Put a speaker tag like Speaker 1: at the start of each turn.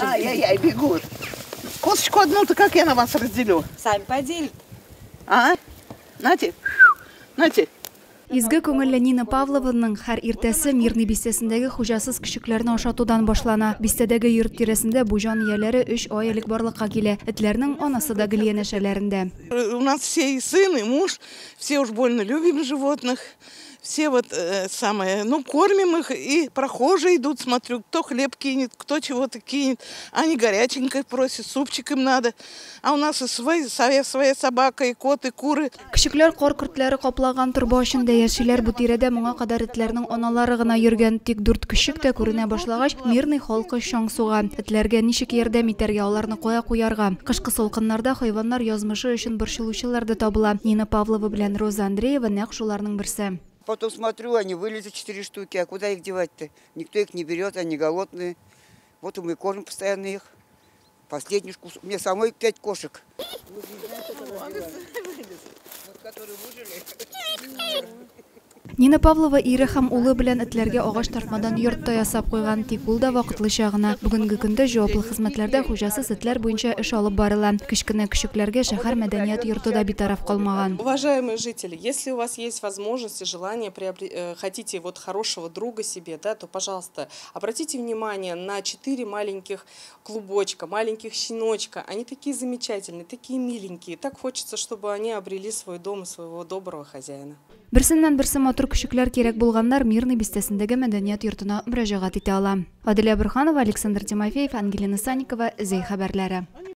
Speaker 1: Ай-яй-яй, бегут. Косточку одну-то как я на вас разделю?
Speaker 2: Сами поделят.
Speaker 1: А? Нате, нате.
Speaker 3: Изге күңелле Нина Павлованың һәр иртәсе Мирный бистәсендәге хуҗасыз көчекләрне ашатудан башлана. Бистәдәге йорт тирәсендә бу җан ияләре өч ай элек барлыкка килә. Этләрнең анасы да гел янәшәләрендә.
Speaker 1: У нас все и сын, и муж, все уж больно любим животных. Все вот самое, ну, кормим их, и прохожие идут, смотрю, кто хлеб кинет, кто чего-то кинет. Они горяченькое просят, супчик им надо. А у нас и своя собака, и кот, и куры.
Speaker 3: Көчекләр кар көртләре каплаган торба эчендә яшиләр. Бу тирәдә моңа кадәр этләрнең аналары гына йөргән. Тик дүрт көчек тә күренә башлагач, Мирный халкы чаң суга. Этләргә ничек ярдәм итәргә, аларны кая куярга? Кышкы салкыннарда хайваннар язмышы өчен борчылучылар да табыла. Нина Павлова белән Роза Андреева нәкъ шуларның берсе.
Speaker 4: Потом смотрю, они вылезли 4 штуки, а куда их девать-то? Никто их не берет, они голодные. Вот и мы кормим постоянно их. Последний кус. У меня самой 5 кошек.
Speaker 3: Нина Павлова ире һәм улы белән этләргә агач тартмадан йорт та ясап куйган, тик ул да вакытлыча гына. Бүгенге көндә җаваплы хезмәтләрдә хуҗасыз этләр буенча эш алып барыла. Кечкенә көчекләргә шәһәр мәдәният йорты да битараф калмаган.
Speaker 5: Уважаемые жители, если у вас есть возможность и желание хотите вот хорошего друга себе, да, то, пожалуйста, обратите внимание на 4 маленьких клубочка, маленьких щеночка. Они такие замечательные, такие миленькие. Так хочется, чтобы они обрели свой дом и своего доброго хозяина.
Speaker 3: Берсеннән берсе матур көчекләр кирәк булганнар Мирный бистәсендәге мәдәният йортына мөрәҗәгать итә ала. Аделя Бурханова, Александр Тимофеев, Ангелина Санникова, Зәй хәбәрләре.